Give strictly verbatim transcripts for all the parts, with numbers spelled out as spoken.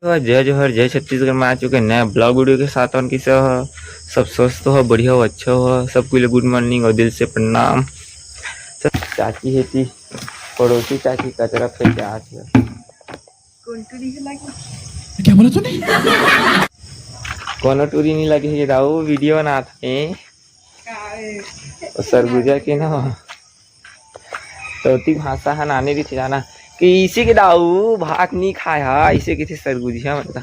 जय जोहार, जय छत्तीसगढ़ में आ चुके नया ब्लॉग वीडियो के साथ। और किसे हो, सब स्वस्थ हो, बढ़िया हो, अच्छा हो, सब कुछ गुड मॉर्निंग और दिल से प्रणाम। सब चाची हे ती, पड़ोसी चाची कचरा फेंक के आत हे। कौन टूरी हे लगे? क्या बोला तूने? कोनो टूरी नहीं लगे हे दाऊ, वीडियो बनात हे। का ए? ओ सरगुजा के ना। तोती भाषा ह नाने रहिथे जाना कि इसी के दाऊ भात नी खाय हा, इसे कहिथे सरगुजिया मन ला।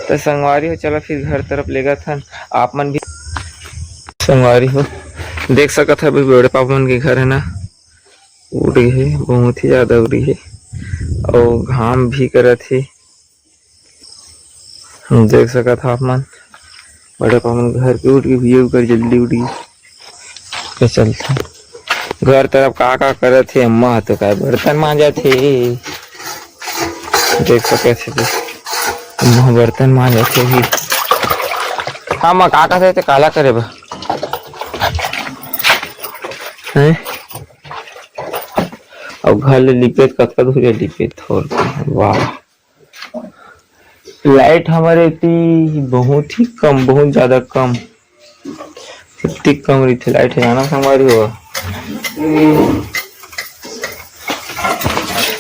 तो संगवारी हो, चलो फिर घर तरफ लेगत हन आप मन भी। संगवारी हो, देख सकत ह अभी बड़े पापा मन के घर है ना, उड़ गे हे, बहुत ही ज्यादा उड़ गे हे, अउ घाम भी करत हे। देख सकत ह आप मन, बड़े पापा मन घर के उठ के भैया कर जल्दी उठ गे। के चलथे घर तरफ का का करत हे, अम्मा ह तो काय बर्तन मांजत हे। देख सकत हे जी, अम्मा बर्तन मांजत हे भी। हाँ, मैं का कहत हे, ते काला करे बा? हैं? अब घर ले लिपे त कतका दूर ले लिपे थोर। वाह। लाइट हमर एती बहुत ही कम, बहुत ज्यादा कम, इतनी कम रहिथे लाइट हे जाना संगवारी हो।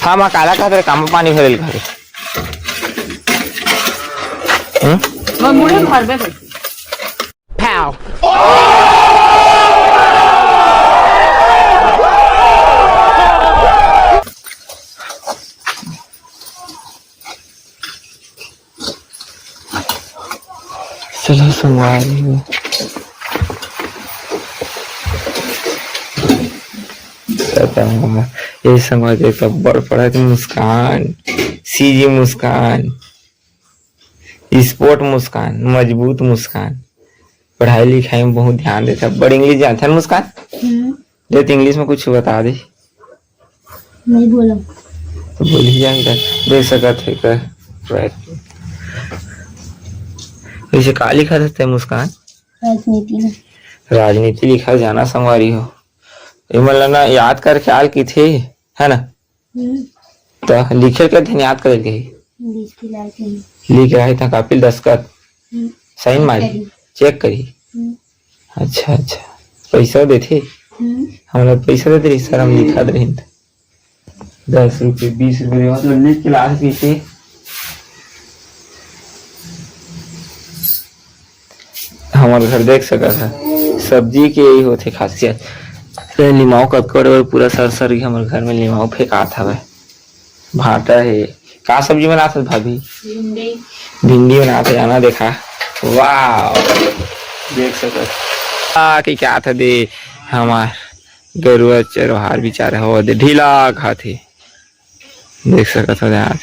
हाँ, मैं काला कहत रहे, काम पानी भरेल घरे। हम्म? मैं मुड़े भरबे करती। चलो संगवारी हो। ये संगवारी एक बड़ पड़ा के मुस्कान, सीजी मुस्कान, स्पोर्ट मुस्कान, मजबूत मुस्कान, पढ़ाई लिखाई में बहुत ध्यान देथे। बड़ इंग्लिश जानथे न मुस्कान? हम्म। दे तो इंग्लिश में कुछ बता दे। नहीं बोला। तो बोल ही जाएगा। देख सकत हे कर। वैसे का लिखा था ते मुस्कान? राजनीति में। राजनीति लिखा जाना संगवारी हो। ये मतलब ना याद करके आल की थे, है ना? हम्म। तो लिखे के थे याद करे के। लिख के लाए थे। लिख रहा है था कापी दस्तखत। हम्म। साइन मारी। करी। चेक करी। हम्म। अच्छा, अच्छा। पैसा देथे? हम्म। हमला पैसा देते रही सर, हम लिखा दे रही। दस रुपये, बीस रुपये देवा तो लिख के लाए पीछे। हमर घर देख सकत ह, सब्जी के यही होथे खासियत। ए, लिमाऊ कतको बड़े बड़े पूरा सर सर के हमर घर में लिमाऊ फेंकात हवय। भांटा हे, का सब्जी बनात हस भाभी? भिंडी। भिंडी बनात हे, जाना देखा। वाह, देख सकत ह। आ, के क्या था दे, हमार गरुआ चरवाहा बिचारा हो दे, ढीला खाथे। देख सकत हो यार।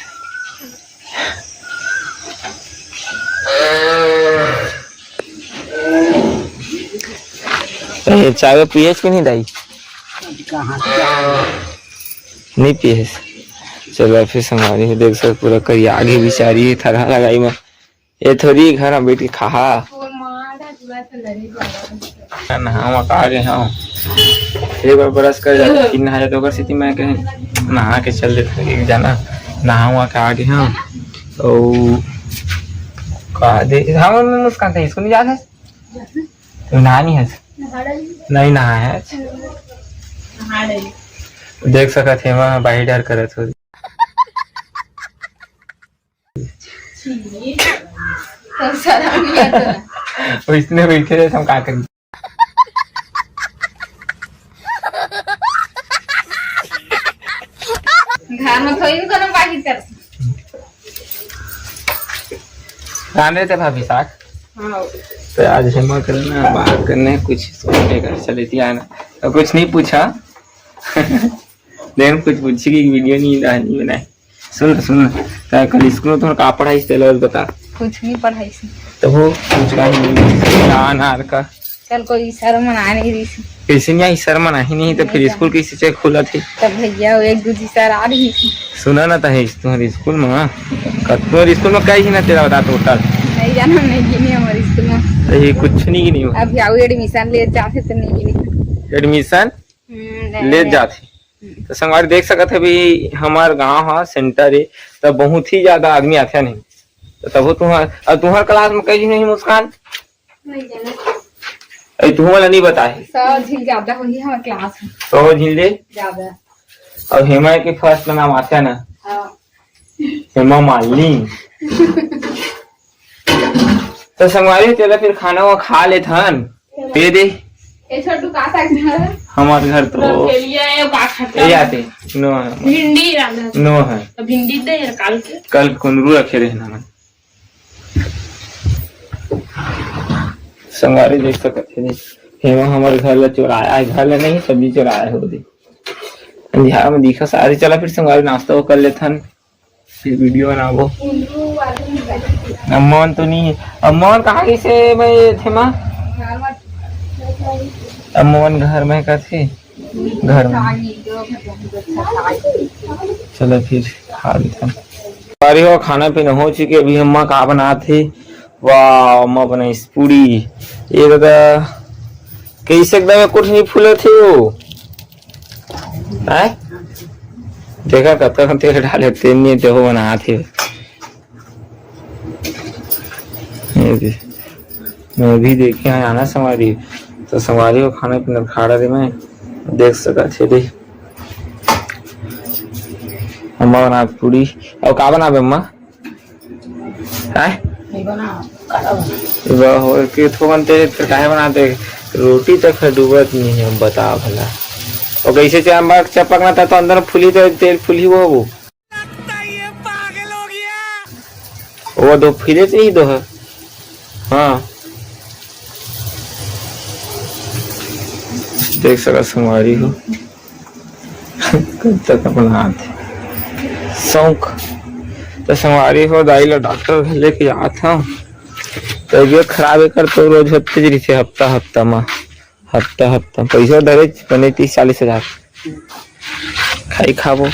ए, चाय पियेस कि नहीं दाई? कहाँ से? नहीं पियेस। चलो फिर संगवारी हो, देख सकत पूरा करिया आगे बिचारी थरहा लगाई में। ए थोड़ी घर में बैठ के खाहा। नहावा का आगे हव। एक बार ब्रश कर जाते, फिर नहा जाते, ओकर सेती मैं कहे नहा के चल देते, एक जना नहावा का आगे हव। तो का दे, हम मुस्कान थे, स्कूल नहीं जाते? तो नहा नहीं है? नहीं नहा है। देख सकत हे, मैं बाहर डर करत हो। तो शर्म नहीं आता ना। वैसने बैठे रहे, हम का करी? घर में थोड़ी ना कोनो बाकी कर। रांधे थे भाभी साग। हाँ। तो आज हेमा करना बात करने कुछ सोचने का चले थी आना। तो कुछ नहीं पूछा। देन कुछ पूछी कि वीडियो नहीं, नहीं बनाए। सुन, सुन, त कल स्कूल में तोहर का पढ़ाई से तेला बता। कुछ नहीं पढ़ाई से। तो वो कुछ का नहीं, नान आर का। कल कोई सर मना नहीं रही थी। कैसे नहीं आई सर मना ही नहीं, तो फिर नहीं स्कूल कैसे चेक खुला थे? तो भैया वो एक दूसरी सर आ रही थी। सुना ना, तहे तुम्हारे स्कूल में, तुम्हारे स्कूल में कई ना तेरा बता टोटल। नहीं जाना, नहीं गिनी हमारे स्कूल में। तो ये कुछ नहीं गिनी हो। अभी आओ एडमिशन ले जाते तो नहीं गिनी। एडमिशन हम्म, ले ले जाते। तो संगवारी देख सकत हे, अभी हमर गांव ह सेंटर ए, त बहुत ही ज्यादा आदमी आथे नहीं। तो तभो तुहर, अउ तुहर क्लास में कई झिन हे मुस्कान? नहीं जाना। अरे तुहू वाला नहीं बताए। सौ झिन ज्यादा होही हमर क्लास में। सौ झिन ले? ज्यादा। अउ हेमा के फर्स्ट नाम आथे ना? हाँ। हेमा मालिनी। तो संगवारी, चला फिर खाना वो खा लेथन। दे दे। ए छोटू, का साग है? हमार घर तो रखेलिया है, का खट्टा ए आते। नो है। भिंडी डाला। नो है। तो भिंडी दे यार, काल के। कल कुंदरू रखे रहे ना। संगवारी देख सकत हे, हेमा हमर घर ला चोराया है, घर ला नहीं, सब्जी चोराया है वो दे। अंधियार में दिखा सारी। चला फिर संगवारी, नाश्ता वो कर लेथन, फिर वीडियो बनाबो। अम्मन तो नहीं है। अम्मन कहाँ गई से मैं थे माँ? अम्मन घर में कथे, घर में। चलो फिर खा लेते हैं। अरे हो, खाना पीना हो चुके, अभी अम्मा का बनात हे। वाह, अम्मा बनाइस पूड़ी। ये दादा, कैसे एकदम कुछ नहीं फूलत हे वो। हैं? देखा, कतका कन तेल डाले, तेल नहीं, तेहो बनात हे। ये दे। मैं भी देखे हैं आना संगवारी। तो संगवारी हो खाना पीना खाड़ा दे मैं देख सकत हे दे। अम्मा बनात पूड़ी। अउ का बनाबे अम्मा? हैं? नहीं बना, काला बना। वाह, हो, के थोकन ते फिर काहे बनाते? रोटी तक है डूबत नहीं है, बता भला। और कैसे चाहे अम्मा चपक ना था तो अंदर फूली तो तेल फूली वो, वो। लगता है ये पागल हो गया। वो दो फिरे से ही दो है। हाँ। देख सका संगवारी हो। कब तक अपना हाथ शौक। तो संगवारी हो, दाई ला डॉक्टर घर लेके जात हूँ। तबीयत खराब है कर तो रोज होते ज रहिथे, हफ्ता हफ्ता मा, हफ्ता हफ्ता पैसा धरे बने तीस चालीस हजार। खाई खाबो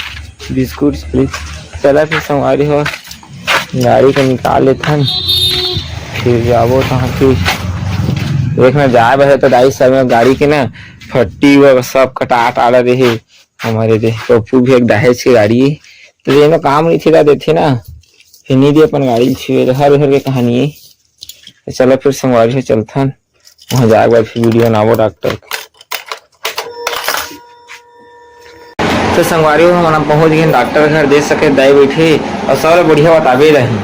बिस्कुट, प्लीज। चला फिर संगवारी हो, गाड़ी के निकाल लेथन, फिर जाबो तहाँ फिर देखना जाए बहे तो दाई सब गाड़ी के ना फट्टी वो सब कटाट आला रहे हमारे दे। पप्पू भी एक दहेज के गाड़ी है, तो जेनो काम नहीं थिला देथे ना, फिर नहीं दे अपन गाड़ी छुए, हर घर के कहानी है। तो चला फिर संगवारी हो चलथन। वहाँ जाए के बाद फिर वीडियो बनाबो डॉक्टर के। तो संगवारी हो, हमन पहुँच गए डॉक्टर घर, देख सके दाई बैठे और सब बढ़िया बताबे रही।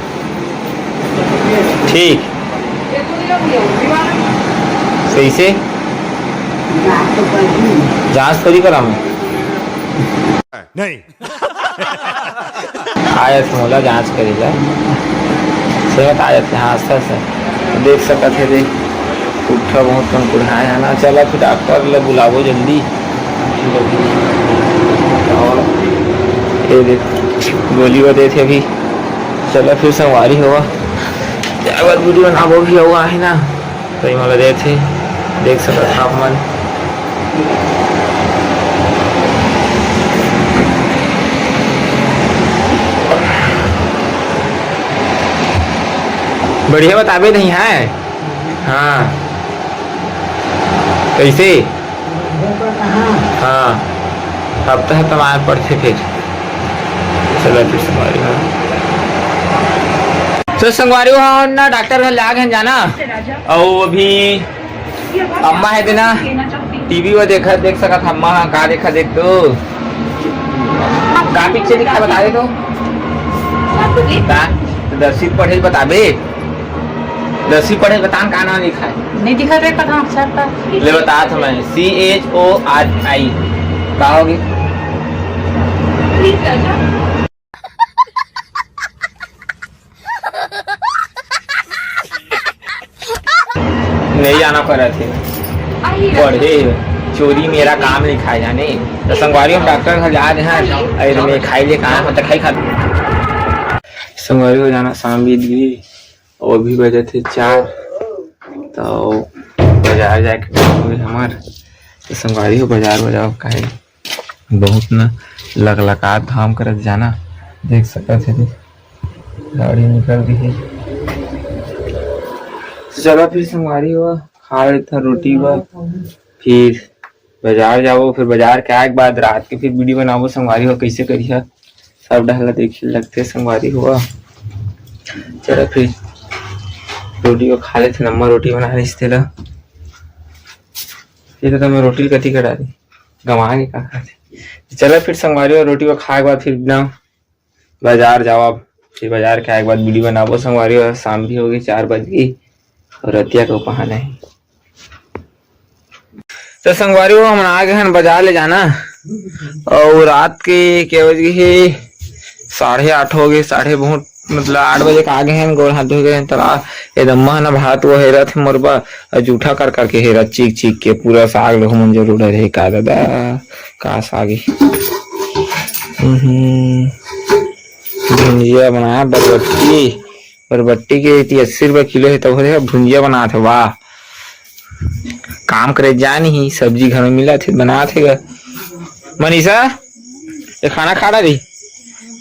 ठीक। कैसे? जांच थोड़ी करा मैं। नहीं। आयत मोला जांच करेला। सेवत आयत के हाथ से देख सकत हे दे। उठा बहुत कन कुढ़ाए है ना। चला फिर डॉक्टर ले बुलाबो जल्दी। और ये देख गोली वो देथे अभी। चला फिर संगवारी हो। जाए बाद वीडियो बनाबो भी हुआ है ना। तो ये मोला देथे, देख सकत आप मन। बढ़िया बताबे नहीं है। हाँ। कैसे? हाँ। हफ्ता हफ्ता मार पड़थे फिर। चला फिर संगवारी हो। तो संगवारी हो ना डॉक्टर घर ले आ गए जाना। अउ अभी अम्मा है देना टीवी वो देखा, देख सकत अम्मा हा का देखा देख तो। का पिक्चर दिखा बता दे तो। का? तो दसवीं पढ़े बताबे। दसवीं पढ़े बतान का नाम लिखा है? नहीं दिखा थे कथा अक्षर का। ले बता था मैं, C H O R I। का होगी? नहीं जाना पड़ा थे। पढ़े चोरी मेरा काम लिखा है जाने। तो संगवारी हम डॉक्टर घर जा रहे हैं। अरे मैं खाई ले कहाँ होता खाई खा। संगवारी हो जाना शाम बीत गई। अउ अभी बजे थे चार, तो बाजार जाके हुए हमार। तो संगवारी हो बाजार बाजार काहे बहुत न लकलकात घाम करत जाना, देख सकत हे दे, गाड़ी निकल रही है। तो चला फिर संगवारी हो खा लेता रोटी बा, फिर बाजार जाबो, फिर बाजार के आए के बाद रात के फिर वीडियो बनाबो संगवारी हो, कैसे करिहा सब डहला देखे लगथे संगवारी हो। चला फिर रोटी को खा लेथे, अम्मा रोटी बना रहिस तेला। ये तो मैं रोटी कति कटा दी, गंवा के का खाथे। चला फिर संगवारी हो, रोटी को खाए के बाद फिर ना बाजार जाओ आप, फिर बाजार के आए के बाद वीडियो बनाबो संगवारी हो। शाम भी होगी, चार बज गई और रतिया के पहाना है। तो संगवारी हो, हमन आ गए हैं बाजार ले जाना, और रात के के बज गई है, साढ़े आठ हो गए, साढ़े बहुत मतलब आठ बजे के आ गए हैं, गोड़ हाथ धो गए हैं, तला एकदम मन भात वो हेरत है मोरबा, और जूठा कर करके हेरत चीख चीख के, पूरा साग लोग मन जरूर रहे का दादा, का साग है? हम्म, भुंजिया बनाया बरबट्टी, बरबट्टी के इति अस्सी रुपया किलो है, तब हो रहे भुंजिया बनात है। वाह, काम करे जा नहीं, सब्जी घर में मिला थे, बना थे गा। मनीषा, ये खाना खा डाली,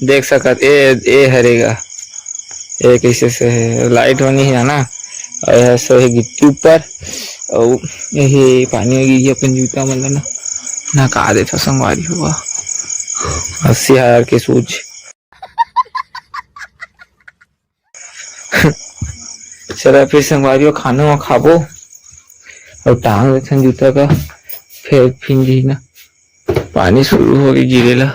देख सकत ए, ए हरेगा, ए कैसे से है, लाइट बनी है ना, और यह सो है गिट्टी ऊपर, और यही पानी होगी ये अपन जूता मन ला ना, ना का देता संगवारी हुआ अस्सी हजार के सूझ। चला फिर संगवारी हो, खाना वाना खाबो और टांग देथन जूता का, फिर फिन जी ना पानी शुरू हो गई गिरे ला।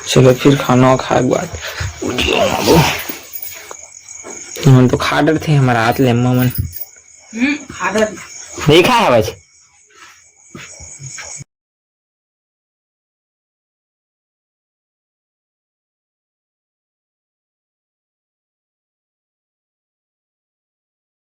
चलो फिर खाना वाना खाए के बाद वीडियो बनाबो। हमन तो खा डरथे, हमारा हाथ ले अम्मा मन। हम्म, खा डर। नहीं खाए है बस।